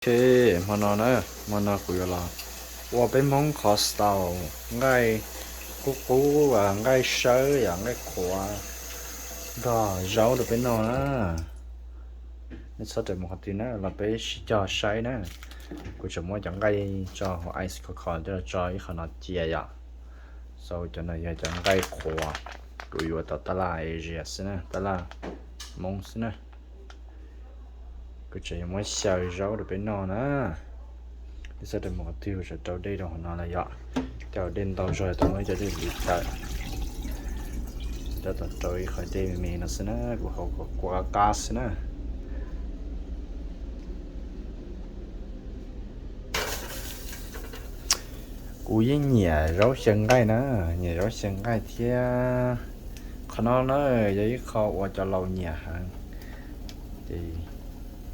Ok, hmo no na, hmo no kuv yuav los ua peb Hmoob qhov style nqaij qub qub, nqaij sawb yom, nqaij qhuav nrog zaub rau peb noj na. Nej txhob rawm mus qhov twg na, los peb sib cog saib na. Kuv tseem muab cov nqaij tso hauv ice kho kho coj los tso ib qho no cia yom. So cov no yog cov nqaij qhuav, kuv yuav tau tab laj Asia xwb na, tab laj Hmoob xwb na. Kuv tseem yuav muab xyaw zaub rau peb noj na. Nej txhob rawm mus qhov twg, kuv tseem rau dej rau hauv no lawm yom. Cov dej ntau zog tau muab ib co dej ntxiv tawm, rau tau rau ib qho dej me me no xwb na, kuv haus kua qab qab xwb na. Kuv yeej nyiam zaub xyaw nqaij na, nyiam zaub xyaw nqaij thiab. Qhov no na yog ib qho uas cov laus nyiam heev, ces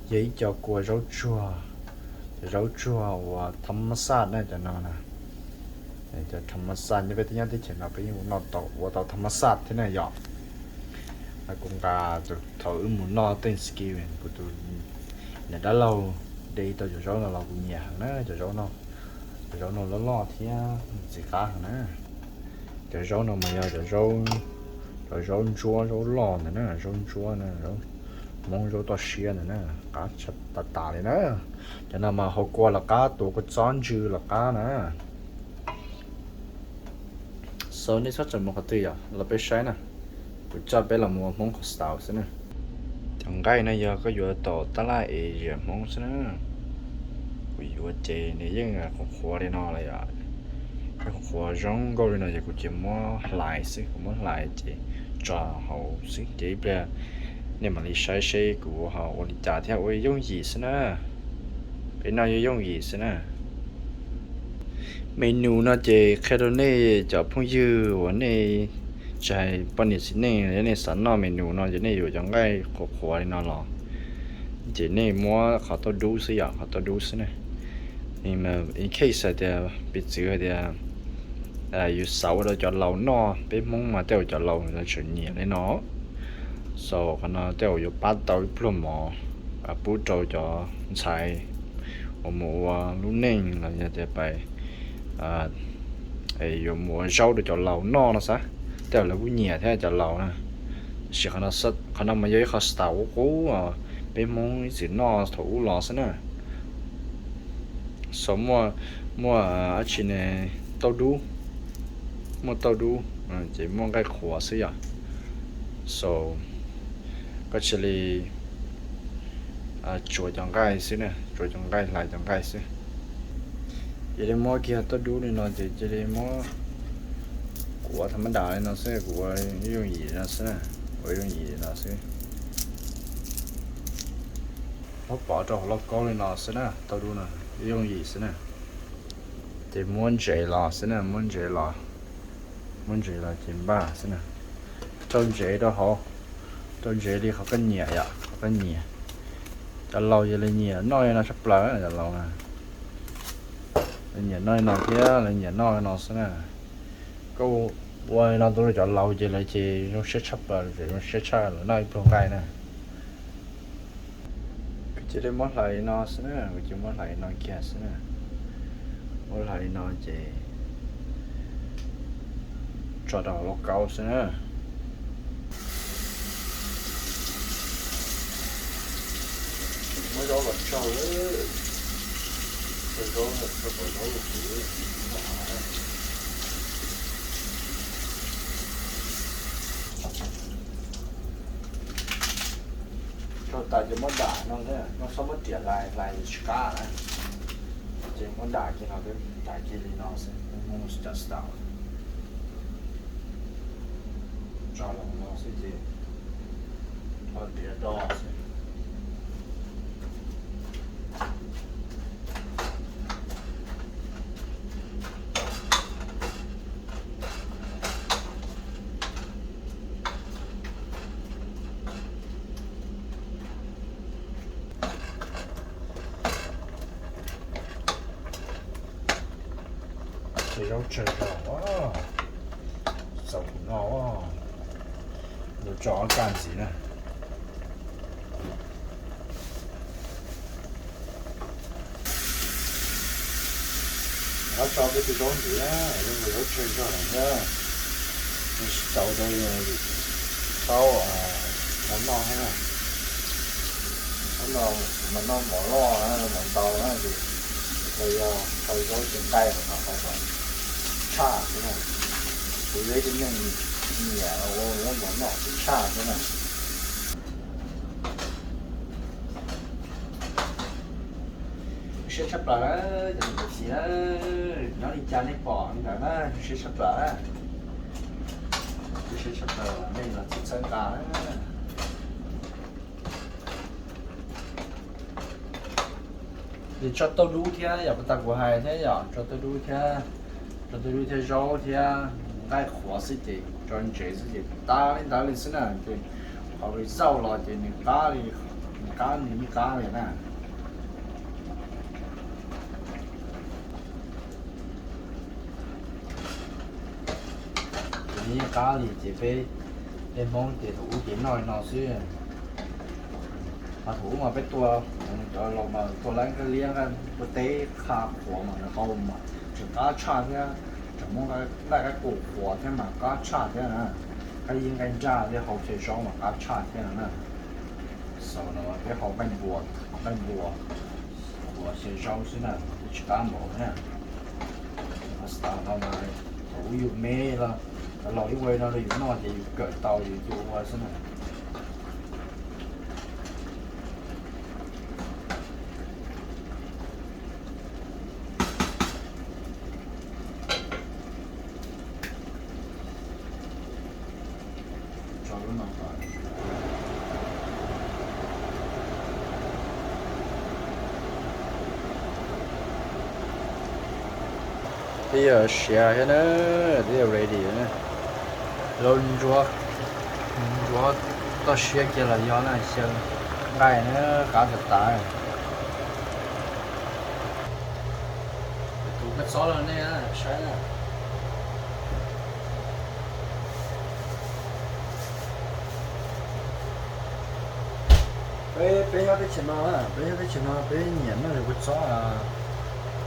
yog ib co kua zaub tsuag, cov zaub tsuag uas tham ma xaj na cov no na. Cov tham ma xaj nyob peb teb nyob teb chaws no peb yeej ua tau tham ma xaj thiab na yom. Kuv nqa thaum wb mus noj Thanksgiving, kuv tus niam dab laug de tau cov zaub no los kuv nyiam heev na, cov zaub no, cov zaub no loj loj thiab ntxim qab heev na. Cov zaub no mas yog cov zaub, cov zaub ntsuab zaub loj ntawd na, zaub ntsuab na, Hmoob zaub toj siab ntawd na, qab tas tas li na. Cov no mas haus kua los qab, tuav kua txob ntsw los qab na. So nej txhob rawm mus qhov twg yom, los peb saib na. Kuv coj peb los mus ua Hmoob qhov style xwb na. Cov nqaij no yog koj yuav tau tab laj Asia Hmoob xwb na. Kuv yuav ces nws yeej qhuav qhuav li no lawm yom. Yeej qhuav qhuav zoo nkauj li no ces kuv ces muab hlais xwb, kuv muab hlais ces tso hauv xwb ces ib pliag nej mam li saib seb kuv ho ua li cas thiab, ua yooj yim xwb na. Peb noj yooj yooj yim xwb na. Menu no ces qhia rau nej cov phooj ywg uas nej tsis hais poj niam txiv neej, yog nej xav noj menu no ces nej yuav cov nqaij qhuav qhuav li no los, ces nej muab qhov tauj dub xwb yom, qhov tauj dub xwb na. In case hais tias piv txwv hais tias yus xav ua rau cov laus noj, peb Hmoob mas tej zaum cov laus lawv tseem nyiam li no. So qhov no tej zaum yuav pab tau ib pluag mov pub rau cov ntxhais uas mus ua lub neej los yog tias pais yuav mus ua zaub rau cov laus noj no xav, tej zaum lawv kuj nyiam thiab cov laus na. Tab sis qhov no mas yog ib qho style qub qub peb Hmoob ib txwm noj thaum ub los xwb na. So muaj, muaj dab tsi ne, tauj dub, muaj tauj dub, ces muaj nqaij qhuav xwb yom. So koj cia li tsuav cov nqaij xwb na, tsuav cov nqaij, hlais cov nqaij xwb. Cia li muab kiag tauj dub li no ces cia li muab, kuv ua tha mab das li no xwb, kuv ua yooj yim li no xwb na, ua yooj yim li no xwb. Muab pov rau hauv lauj kaub li no xwb na, tauj dub no yooj yim xwb na. Ces muab ntsev los xwb na, muab ntsev los, muab ntsev los ces npaj xwb na. Rau ntsev rau hauv, rau ntsev li qhov koj nyiam yom, qhov koj nyiam. Cov laus ces lawv nyiam noj li no tshaj plaws, cov laus na, lawv nyiam noj li no thiab lawv nyiam noj li no xwb na. Koj ua li no rau cov laus ces lawv ces zoo siab tshaj plaws, zoo siab tshaj lawv noj ib pluag nqaij na. Kuv cia li muab hlais li no xwb na, kuv cia li muab hlais li no kiag xwb na. Muab hlais li no ces tso rau hauv lauj kaub xwb na. Muab zaub los tsaug, tsaug zaub, tsaug pom zaub los kuv tsaug tas ces muab dam no, no txhob muab riam hlais, hlais tsis qab na. Ces muab dam kiag no, dam kiag li no xwb, muab cov style tso los no xwb ces ho riam do xwb. Ces zaub tsawg zog, txaus no, yuav tso ob kaj ntxiv na. Qab tso peb tus zaub ntxiv na, zaub ntxim zaub tseg nrog lawm thiab. Tsis tau rau, tau los noj thiab na. Thaum no mas noj mov loj mov ntau na ces tau yog tau zaub tsis nqaij los mas tau kom tshaj xwb na. Kuv yog ib tug neeg nyiam ua zaub mov noj tsis tshaj xwb na. Siab tshaj plaws na, cov niam cov txiv na, nyob li cas nej pom li ntawd na, siab tshaj plaws na. Siab tshaj plaws nej los txhawb nqa na. Ces tso tauj dub thiab yom, puas tas kuv hais thiab yom, tso tauj dub thiab, tso tauj dub thiab zaub thiab nqaij qhuav xwb ces tso ntsev xwb ces tas li ntawd li xwb na. Ces qhov result los ces nws qab li, nws qab, nws yeej qab li na. Ces nws yeej qab li ces peb, peb Hmoob ces thaum ub ces noj li no xwb. Mas thaum ub mas peb tua, cov laus mas tua lawv nqaij liab nqaij ua teb qha qhuav mas nws qau mas tseem qab tshaj thiab, tseem muab nqaij qaib qus qhuav thiab mas qab tshaj thiab na. Nqaij yeeb nqaij nraj thiab hau xyaw zaub mas qab tshaj thiab na. Xaus no peb hau nqaij npua, nqaij npua, npua xyaw zaub xwb na, twb tsis qab npaum na. Pasta no mas thaum ub yus me los, cov laus ib ua no rau yus noj ces yus kawm tau yus tua ua xwb na. Twb yog siav thiab na, twb yog ready na. Zaub ntsuab, ntsuab toj siab kiag los yog na, xyaw nqaij na, qab tas tas. Tus kua txob los nej saib na. Peb, peb nyob teb chaws no, peb nyob teb chaws no peb nyiam noj kua txob,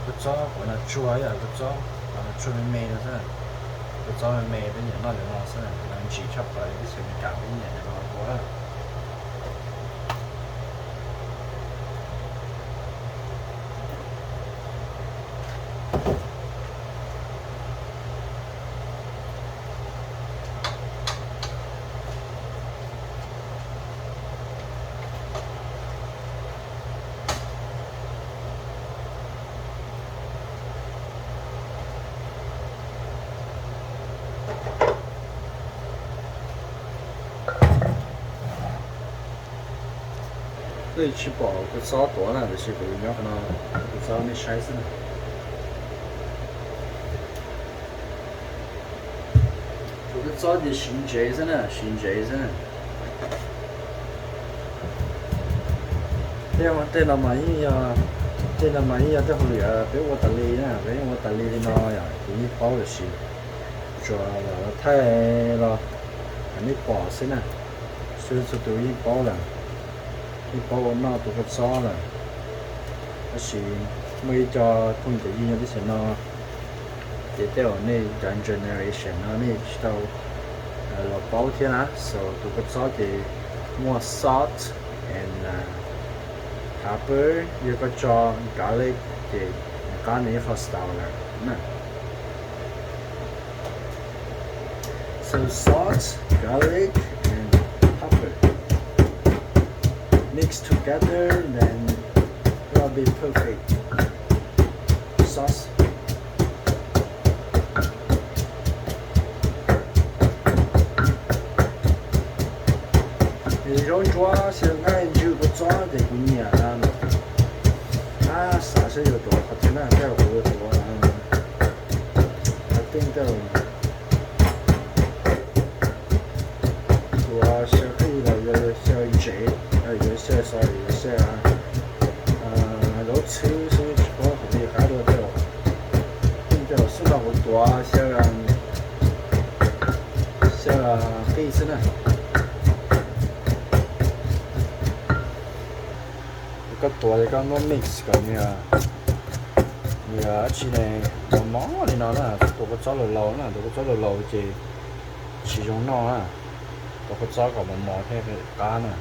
kua txob kuv no tsuag, kua txob kuv no tsuag me me no xwb. Kua txob me me peb nyiam noj cov no xwb, ntsim tshaj plaws teb chaws Amelikas peb nyiam cov no ua. Twb tsis pom kua txob tuav na, tiam sis kuv nyob qhov no, kua txob nej saib xwb na. Tus kua txob ces siv ntsev xwb na, siv ntsev xwb na. Tej, tej no mas yeej yog, tej no mas yeej yog tej hauj lwm peb ua tas li na, peb yeej ua tas li li no yom, ces yeej paub lawm sis tsuas lam thaij los kom nej pom xwb na. Xwb txhua tus yeej paub lawm, yeej paub ua noj tus kua txob lawm. Tab sis muaj ib co phooj ywg nyob teb chaws no, ces tej uas nej cov generation no nej tsis tau los paub thiab na. So tus kua txob ces muaj salt and pepper, yog koj tso garlic ces nws qab nws ib qho style lawm na. So salt, garlic and pepper mix together, then it will be perfect sauce. Zaub ntsuab xyaw nqaij ntswg kua txob ces kuv nyiam, ab, xav saib yuav tuav qhov twg na, tej zaum kuv yuav tuav qhov twg, tej zaum tuav xyaw qij los yuav xyaw ntsev, yuav xyaw xo, yuav xyaw zaub txhwb xwb, tsis paub qhov twg qab dua, tej zaum, tej zaum xub no kuv tuav xyaw, xyaw qij xwb na. Koj tuav ces koj muab mix kom nws, Yog dab tsi ne, mos mos li no na, tus kua txob laus laus na, tus kua txob laus laus ces tsis zoo noj na, tus kua txob kom mos mos thiaj qab na.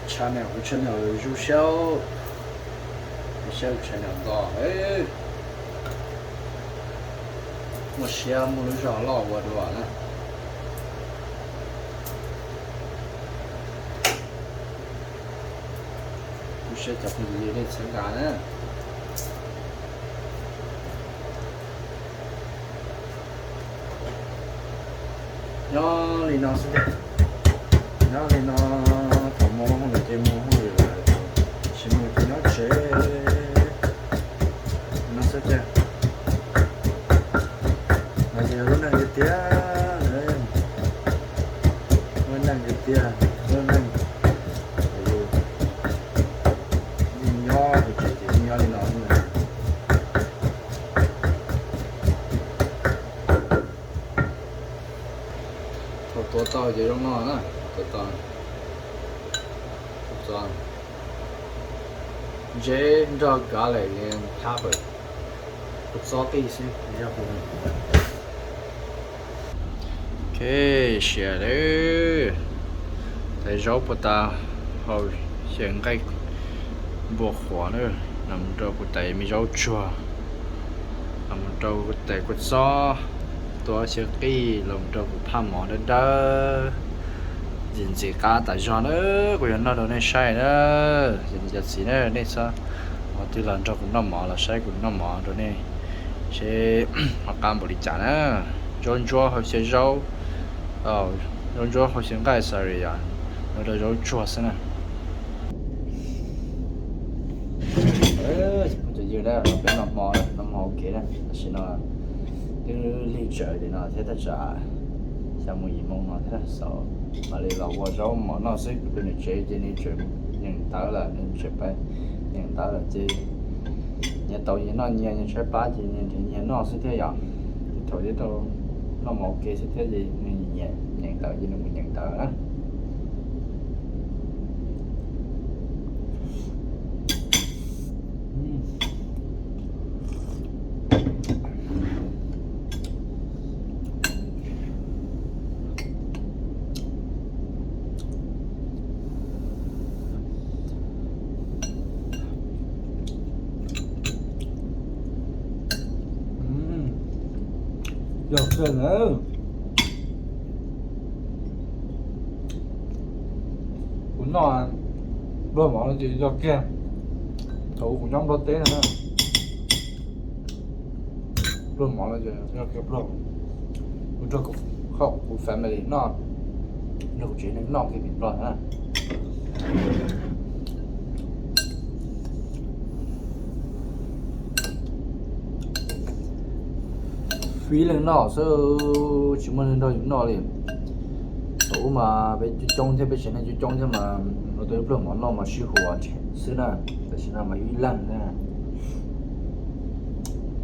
Tshaj niam kuv tshaj niam zoo siab, siab tshaj niam nto, muaj siab muaj lub zog loj ua dua na. Kuv siab cov phooj ywg nej txhawb nqa na. Nyob li no xwb tiag, nyob li no, thaum mus hauj lwm ces mus hauj lwm lawm, tsis mus ces nyob tsev no xwb tiag. No ces lub neej tiag tiag, lub neej tiag tiag, lub neej yeej nyob hauv tsev ces yeej nyob li no xwb na. Thaum tuav tau ces zoo no na, tuav tau, tuav tau. Ntseb nrog garlic and pepper, kua txob qij xwb. Ok, siav lawm. Tais zaub puas tas, hau xyaw nqaij npua qhuav na, los mus rau kuv tais me zaub tsuag, los mus rau kuv tais kua txob, tuav xyaw qij los mus rau kuv phaj mov dawb dawb. Ntxim ntxim qab tas zog na, kuv yuav noj rau nej saib na. Cov niam cov txiv na, nej txhob, ho twg los nrog kuv noj mov los saib kuv noj mov rau nej seb ho qab npaum li cas na. Zaub ntsuab hau xyaw zaub, zaub ntsuab hau xyaw nqaij, sorry, yog zaub tsuag xwb na. Cov phooj ywg na, peb noj hmo, noj hmo ua ke na, tam sim no twb lig tsawv li no thiab, thaj tsam xya moo yim moo no thiab, xav mam li los ua zaub mov noj xwb. Kuv tus niam tsev ces nws tseem nyeem ntawv lawm, nws tseem pab nyeem ntawv lawm ces nyias tau nyias noj nyias, nyias tshaib plab ces nyias nrhiav nyias noj xwb thiab yom. Ces thaum twb tau noj mov ua ke xwb thiab ces nws nyiam nyeem ntawv ces nws mus nyeem ntawv na. Yog kiag na, kuv noj pluag mov no ces yog kiag thaum kuv nyob Nplog teb no na. Pluag mov no ces yog kiag pluag, kuv nrog kuv family noj, nrog kuv tsev neeg noj kiag tim Nplog na. Fib leej noj xwb, tsis muaj neeg nrog yus noj li. Thaum ub mas peb coob coob thiab, peb tsev neeg coob coob thiab mas ua tau ib pluag mov noj mas sib huas xwb na. Tam sim no mas yus ib leeg na,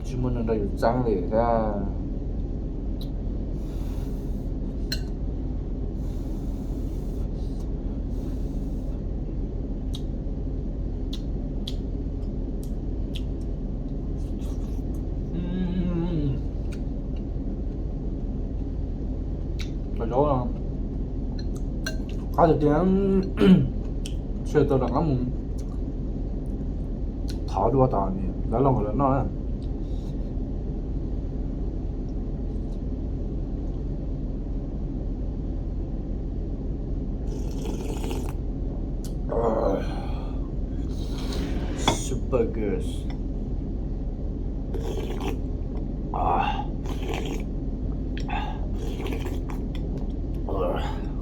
tsis muaj neeg nrog yus txeeb li thiab. Cov zaub qab tiag tiag, sawv tau rov qab mus thov dua tom dab laug nkawd lawv noj na. Super good.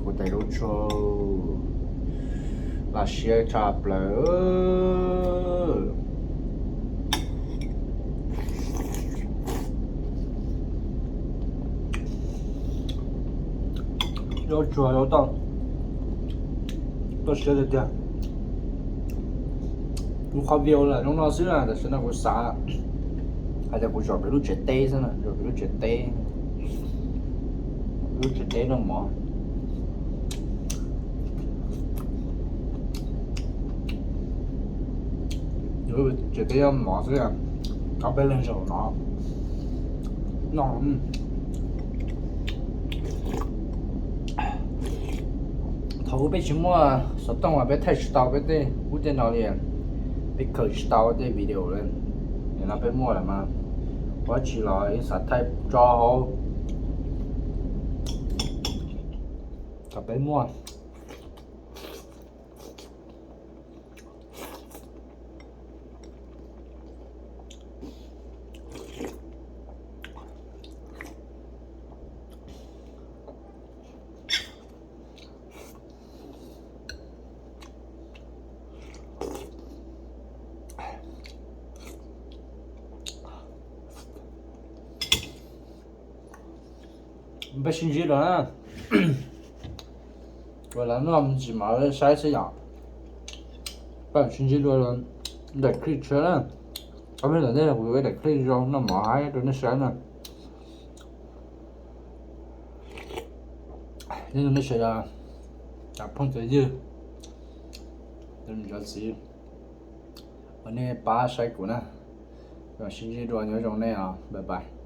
Kuv tais zaub tsuag, laj siab tshaj plaws. Zaub tsuag zaub toj, toj siab tiag tiag. Kuv qhov video lam zoo no xwb na, tam sim no kuv xav Hais tias kuv zaum pem lub tsev teb xwb na, zaum pem lub tsev teb, lub tsev teb noj mov. Tsev teb noj mov xwb, ob peb leeg zaum no noj. Thaum ub peb tsis muaj xov tooj as peb thaij tsis tau peb tej ub tej no li, peb khaws tsis tau tej video li. Nim no peb muaj lawm mas, ua tsi los yeej xav thaij tso hauv kom peb muaj. Peb sib ntsib dua na. Ua lawv noj me ntsis mov saib xwb yom. Peb sib ntsib dua daim clip tshiab na. Ob peb ntawm nej kuv yuav daim clip zoo noj mov haib rau nej saib na. Nyob zoo nej sawv daws, cov phooj cov ywg, cov niam cov txiv uas nej pab saib kuv na. Sib ntsib dua, nyob zoo nej os, bye bye.